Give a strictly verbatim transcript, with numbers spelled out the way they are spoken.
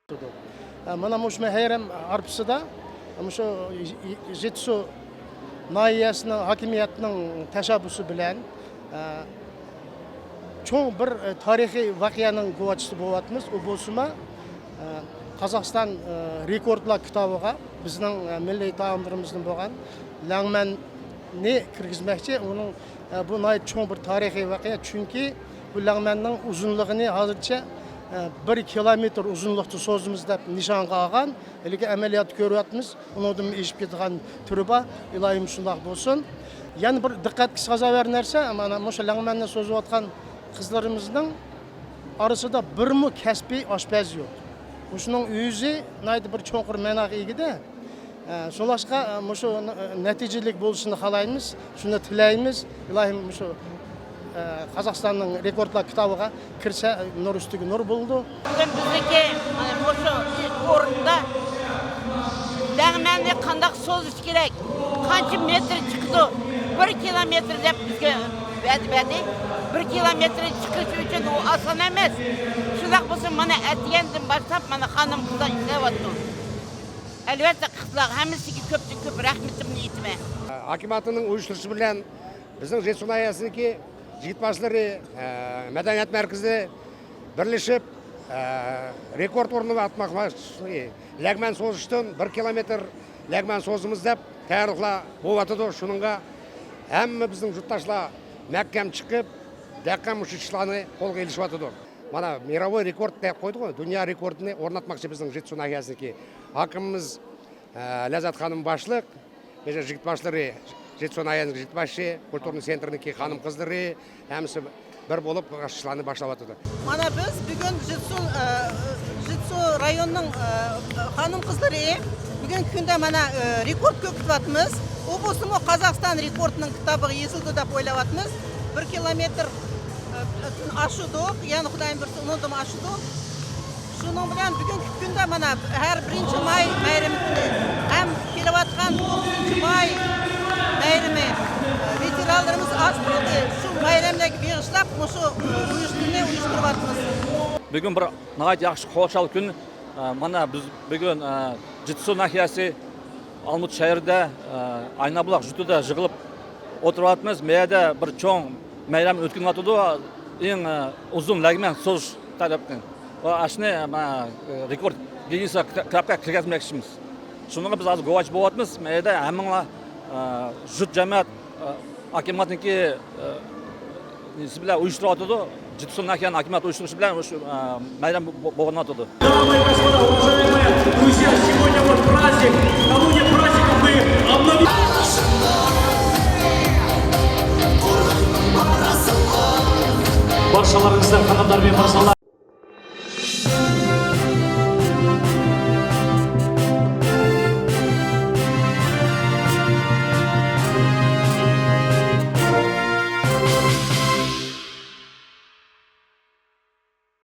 ئە، مانا مۇشۇ مەھەررەم ھارپىسىدا مۇشۇ ژېتسۇ ناھىيەسىنىڭ ھاكىمىيەتنىڭ تەشەببۇسى بىلەن، ئە، چوڭ بىر، ئە، تارىخىي ۋەقەنىڭ گۇۋاھچىسى بولۇۋاتىمىز. ئۇ بولسىمۇ، ئە، قازاقىستان، ئە، رېكورتلار كىتابىغا بىزنىڭ، ئە، مىللىي تائاملىرىمىزدىن بولغان لەڭمەننى كىرگۈزمەكچى. ئۇنىڭ، ئە، بۇ ناھايىتى چوڭ بىر تارىخىي ۋەقە. چۈنكى بۇ لەڭمەننىڭ ئۇزۇنلۇقىنى ھازىرچە، ئە، بىر كىلومېتىر ئۇزۇنلۇقتا سوزىمىز دەپ نىشانغا ئالغان. لېكىن ئەمەلىيەتتە كۆرۈۋاتىمىز، ئۇنىڭدىن ئېشىپ كېتىدىغان تۈرى بار. ئىلاھىم شۇنداق بولسۇن. يەنە بىر دىققەتكە سازاۋەر نەرسە، مانا مۇشۇ لەڭمەننى سوزۇۋاتقان قىزلىرىمىزنىڭ ئارىسىدا بىرمۇ كەسپىي ئاشپەز يوق. مۇشۇنىڭ ئۆزى ناھايىتى بىر چوڭقۇر مەناغا ئىگىدە. ئە، شۇڭلاشقا، ئە، مۇشۇ نە-، نەتىجىلىك بولۇشىنى خالايمىز، شۇنى تىلەيمىز. ئىلاھىم مۇشۇ، ئە، قازاقىستاننىڭ رېكورتلار كىتابىغا كىرسە، نۇر ئۈستىگە نۇر بولىدۇ. بۈگۈن بىزنىڭكى، مانا مۇشۇ ئورۇندا لەڭمەننى قانداق سوزۇش كېرەك، قانچە مېتىر چىقىدۇ، بىر كىلومېتىر دەپ بىزگە ۋەدە بەردى. بىر كىلومېتىر چىقىش ئۈچۈن ئۇ ئاسان ئەمەس. شۇنداق بولسا، مانا ئەتىگەندىن باشلاپ، مانا خانىم-قىزلار ئىشلەۋاتىدۇ. ئەلۋەتتە، قىزلارغا ھەممىسىگە كۆپتىن كۆپ رەھمىتىمنى ئېيتىمەن. ھاكىمىيەتنىڭ ئۇيۇشتۇرۇشى بىلەن بىزنىڭ ژېتسۇ ناھىيەسىنىڭكى يىگىت باشلىرى، ئە، مەدەنىيەت مەركىزى بىرلىشىپ، ئە، رېكورت ئورنىنى ئاتماقچى، لەڭمەن سوزۇشتىن بىر كىلومېتىر لەڭمەن سوزىمىز دەپ تەييارلىقلار بولۇۋاتىدۇ. شۇنىڭغا ھەممە بىزنىڭ يۇرتداشلار مەھكەم چىقىپ، دەققان مۇشۇ ئىشلارنى قولغا ئېلىشىۋاتىدۇ. مانا، مىروۋوي رېكورت دەپ قويدۇق، دۇنيا رېكورتىنى ئورناتماقچى بىزنىڭ ژېتسۇ ناھىيەسىنىڭكى ھاكىمىمىز، ئە، لەززەت خانىم باشلىق. بىز يىگىت باشلىرى، ژېتسۇ ناھىيەنىڭ يىگىت باشى، كۇلتۇرنىي سېنتىرنىڭكى خانىم قىزلىرى، ھەممىسى بىر بولۇپ ئىشلارنى باشلاۋاتىدۇ. مانا بىز بۈگۈن ژېتسۇ، ئە، ژېتسۇ رايونىنىڭ، ئە، خانىم قىزلىرى بۈگۈنكى كۈندە مانا، ئە، رېكورت كۆرسىتىۋاتىمىز. ئۇ بولسىمۇ قازاقىستان رېكورتىنىڭ كىتابىغا يېزىلىدۇ دەپ ئويلاۋاتىمىز. بىر كىلومېتىر، ئە، ئاشىدۇق، يەنى خۇدايىم بۇيرۇسا ئۇنىڭدىنمۇ ئاشىدۇ. شۇنىڭ بىلەن بۈگۈنكى كۈندە مانا ھەر بىرىنچى ماي بايرىمى كۈنى ھەم كېلىۋاتقان توققۇزىنچى ماي بايرىمى، ۋېتېرانلىرىمىز ئاز قالدى. شۇ بايراملارغا بېغىشلاپ مۇشۇ ئۇيۇشتۇرمىنى ئۇيۇشتۇرۇۋاتىمىز. بۈگۈن بىر ناھايىتى ياخشى، خۇشال كۈن. مانا بىز بۈگۈن، جېتسۇ ناھىيەسى ئالمۇتا شەھىرىدە، ئاينابۇلاق ژۇتىدا يىغىلىپ ئولتۇرۇۋاتىمىز. مەيەردە بىر چوڭ بايرام ئۆتكۈنۈۋاتىدۇ. ئەڭ، ئۇزۇن لەگمەن سوزۇش تەرەپتىن. ۋە ئاشۇنى، ما، رېكورت گىننېسقا كىتابقا كىرگۈزمەكچىمىز. شۇنىڭغا بىز ھازىر گۇۋاھچى بولۇۋاتىمىز. مەيەردە ھەممىڭلار، ژۇت جەمەت، ھاكىمىيەتنىڭكى، نېمىسى بىلەن ئۇيۇشتۇرۇۋاتىدۇ. جېتسۇ ناھىيەنىڭ ھاكىمىيەت ئۇيۇشتۇرۇشى بىلەن شۇ، بايرام بولۇۋاتىدۇ. Дамы и господа, уважаемые друзья, сегодня вот праздник, накануне праздника мы обновили. Баршаларыңызды қанаттарымен қарсы алайық.